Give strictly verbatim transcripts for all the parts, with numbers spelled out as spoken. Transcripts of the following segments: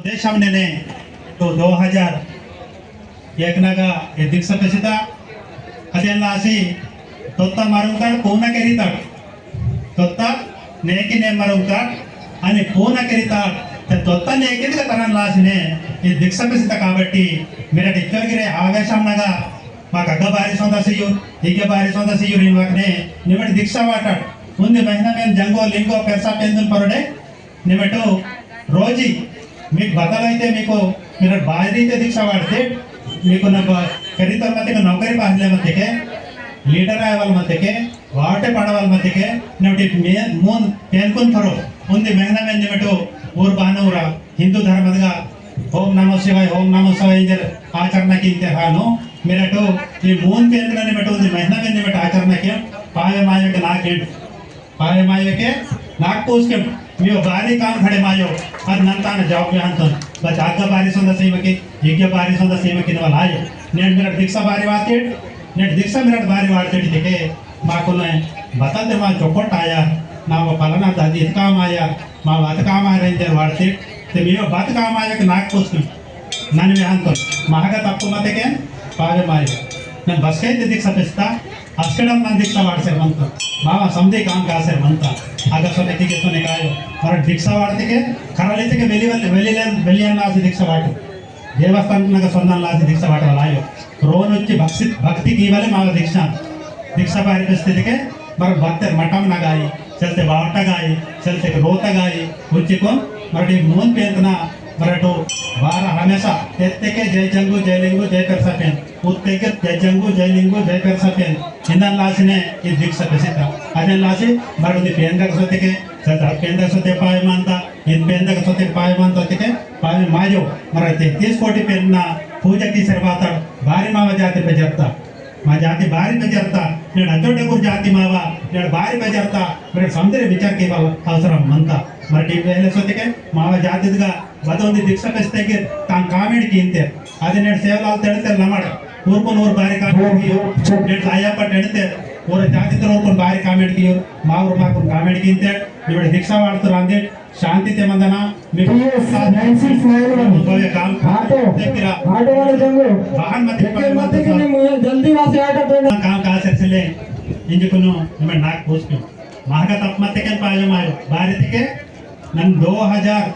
देशम नेने तो दो हजार एक नगा ये दीक्षा पेसिता। अदेन लासी तोत्ता मरुंगताड़ पूना केरिताड़। तोत्ता नेकी ने मरुंगताड़ अनि पूना केरिताड़। ते तोत्ता नेकी दिका तरन लासी ने ये दीक्षा पेसिता काबट्टी मेरा टिक्कर गिरे आवेशम नगा मा कग्गा बारी सोंदा सियु, इगे बारी सोंदा सियु रिन वकने निमट दीक्षा वाटाड़। उन्दी महीना में जंगो लिंगो पेरसा पेंदुन परोडे निमेटो रोजी मीकु बदल अइते मीकु मेरा बारी ते दीक्षा वाड़ते मीकु ना बा-, करीतर मत्तेके नौकरी पासले मत्तेके लीडर आयवाल मत्तेके वाटे पड़वाल मत्तेके नोटी मे-, मून पेनकुन थरो उन्दी महीना में निमेटो ऊर बानूरा हिंदू धर्मदगा ओम नमः शिवाय, ओम नमः शिवाय इंजर आचरण कीते हानो मेराटो ये मून पेनकुन निमेटो उन्दी महीना में निमेटो आचरण किया पावे मायके नाकेंड पावे मायो के नाक पूस के मियो बारी काम खड़े मायो। अद नंतान जवाब बेहंतन बस आगा बारी सोंदा सीमा की, इग्गे बारी सोंदा सीमा की नवल आयो। नेट मिरट दीक्षा बारी वातेट, नेट दीक्षा मिरट बारी वातेट देखे माकुने बतल दे मा चौपट आया, ना वो पलना दादी इत काम आया, मा बात काम आ रही जर वातेट, ते मियो बात काम आया के नाक पूस के नन बेहंतन महगा तप्पु मत्तेके पावे मायो। नन बसके दीक्षा पेस्ता अस्कड़म नन दीक्षा वाड़सेर मंता। बाबा समदे काम कासेर मंता। अगर सोने की के सोने कायो। और दीक्षा वाड़तेके खराले तेके वेली वेली वेली वेली लासी दीक्षा वाटो। देवस्थान नगा सोंदन लासी दीक्षा वाटो लायो। रोन उच्ची भक्ति भक्ति कीवाले मावा दीक्षा। दीक्षा बारी पेस्तेके मर भक्तर मठम नगाई, चलते बावटा गाई, चलते रोता गाई, उच्ची को मरडी मून पेंतना मरटो बारा हमेशा तेत्तेके जय जंगू, जय लिंगू, जय पेरसा पेन। उत्तेके जय जंगू, जय लिंगू, जय पेरसा पेन। इंदन लासिने ई दीक्षा पेसिता। अदेन लासी मरडी पेंदक सोतेके, सदा पेंदक सोते पावे मानता, इन पेंदक सोते पावे मानता तेके, पावे माजो, मरडी तेतीस कोटी पेन ना पूजा कीसेर बाता, बारी मावा जाति पे जरता। मा जाति बारी पे जरता, नेड अजो डगुर जाति मावा, नेड बारी पे जरता, मरडी समदरे विचार कीवाल अवसरम मंता। मरडी पहले सोतेके, मावा जातिदगा बदोंदी दीक्षा पेस्तेके तां comment कींते। अदे नेट सेवलाल तेड़ते लमड़। ऊरकुन ऊर बारी comment कियो। नेट आया पर तेड़ते ऊर जाति तर ऊरकुन बारी comment कियो। मावर माकुन comment कींते। निबड़ दीक्षा वार्त रांदे शांति ते मंदना। मी P S nine six nine one। कोई काम आटो, ते पिरा। आटो वाले जंगो। वाहन मत एक मत के लिए मुझे जल्दी वहाँ से आटो देना। काम का सिलसिले इंजकुनो हमें नाक पूछ के। महगा तप मत के पायो मायो। बारी तेके नन दो हजार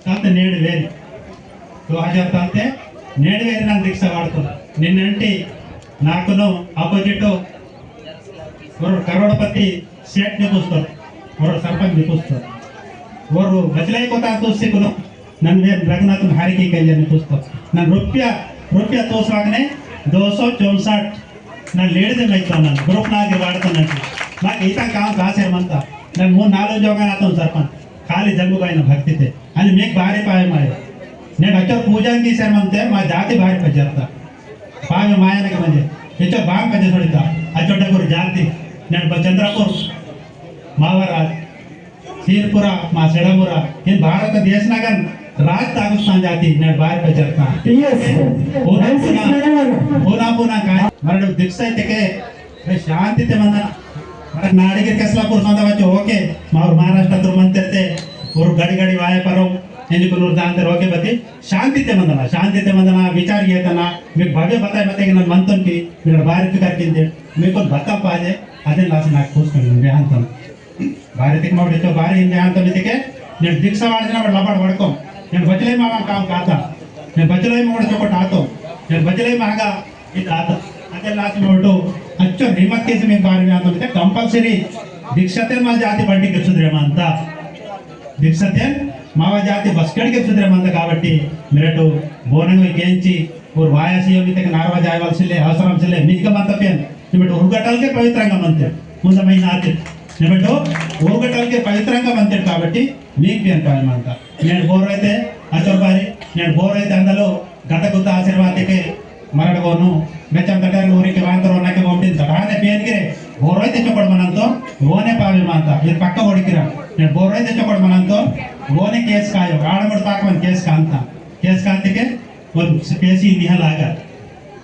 तलते नेड़ वेरी, दो हजार तलते नेड़ वेरी नन दीक्षा वाड़तो। निन्नंटी नाकुनो opposite ओर करोड़पति सेठ निकुस्तो, ओर सरपंच निकुस्तो, ओर बचलाई कोता तोसी कुनो नन वेर रघुनाथन हरिकी कल्याण निकुस्तो। नन रुपया, रुपया तोसवागने दो सौ चौसठ नन लेडीज मैतो नन group नागे वाड़तो नन। माक इता काम कासेर मंता। नन मून नालो जोगा आतो सरपंच। खाली जंगू बाई ना भक्ति ते। अनि मेक बारी पावे मायो। नेड अचो पूजा कीसेर मंते मा जाति बारी पजरता। पावे माया नक मंजे। इचो बाग पजे सोड़िता। अचो डगुर जाति। नेड बचंद्रपुर, मावराज, सीरपुरा, मा सेडमुरा। इन भारत देश नगन राज तागुस्तान जाति। नेड बारी पजरता। Yes। पूना, पूना, पूना, पूना काय। मरड़ दीक्षा तेके अरे शांति ते मंदना। मरट नाड़िगे केसलापुर संदा वच्चो ओके, मावर महाराष्ट्र तुर मंतेरते, ओर गड़ी गड़ी वाये परो, एंजि कुनूर दांतेर ओके बती, शांति ते मंदना, शांति ते मंदना, विचार येतना, मी भव्य बताए मत्तेके नन मंतोन की, मी बारी फिकर किंदे, मी कोन बता पाजे, अदेन लासी नाक पूस कर बेहंतन। बारी तेके मावड़े तो बारी इंदे अंत मितेके, नेड दीक्षा वाड़जना वाड़ लबाड़ वड़को। नेड बचले मावा काम काता। नेड बचले मावड़ चोकोट आतो। नेड बचले मागा इत आता। अदे लासी मावड़ो अच्छो हिम्मत केसी मी बारी में अंत मिते compulsory दीक्षा ते मा जाति बंडी के सुधरे मानता। दीक्षा ते मावा जाति बसकेड़ के सुधरे मानता काबट्टी मेरे तो बोनंग में केंची ओर वाया सीएम इतेके नारवा जायवाल सिले, अवसरम सिले, मीक मंता पेन, निमेट उर्गटल के पवित्रंगा मंते, मुंद महीना आते, निमेट उर्गटल के पवित्रंगा मंते काबट्टी, मीक पेन पावे मंता। नेड बोर रहते, अचर बारी, नेड बोर रहते अंदलो, गत गुत आशीर्वाद के, मरड़ गोनु, मेचम तटर ऊरी के वांतर ओना के मोमटिन तटाने पेन गिरे, बोर रहते चोपड़ मनंतो, वोने पावे मंता, ये पक्का बोड़ी किरा, नेड बोर रहते चोपड़ मनंतो, वोने केस कायो, आड़मड़ ताकवन केस कांता, केस कांते के, और पेशी निहलागर।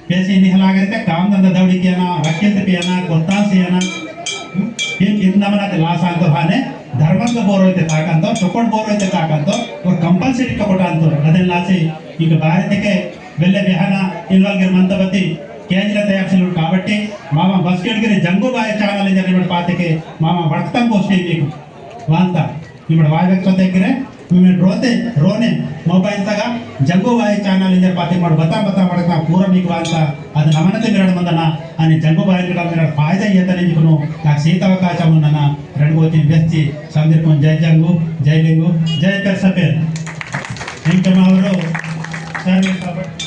पेशी निहलागर ते काम धंधा दौड़ी कियाना, रखेल ते पियाना, कोत्ता सियाना। हम्म? किन कितना मना ते लास आंतो हाने, धर्मंग बोरो इते ताकंतो, चोकोट बोरो इते ताकंतो, और compulsory चोकोट अंतो। अदेन लासी इक बारी तेके वेल्ले बेहाना इनवाल गिर मंतबती केंजरा तयार सिलुर काबट्टी मामा बस्केट गिरे जंगो बाय channel इंजर निमट पातेके मामा वड़कतम गोष्ठी मीकु वांता। निमट वायवेक सोते गिरे निमट रोते रोने mobile तगा जंगो बाय channel इंजर पाते मड़ बता बता वड़कता पूरा मीकु वांता। अद नमनते मिरड़ मंदना अनि जंगो बाय गिरा मिरड़ फायदा येतने जिकुनु ना सीता का चमुनना। रणगोती व्यक्ति संदीप जय जंगो, जय लिंगो, जय पेरसा पेर। इंके मावरो सर्वे सभा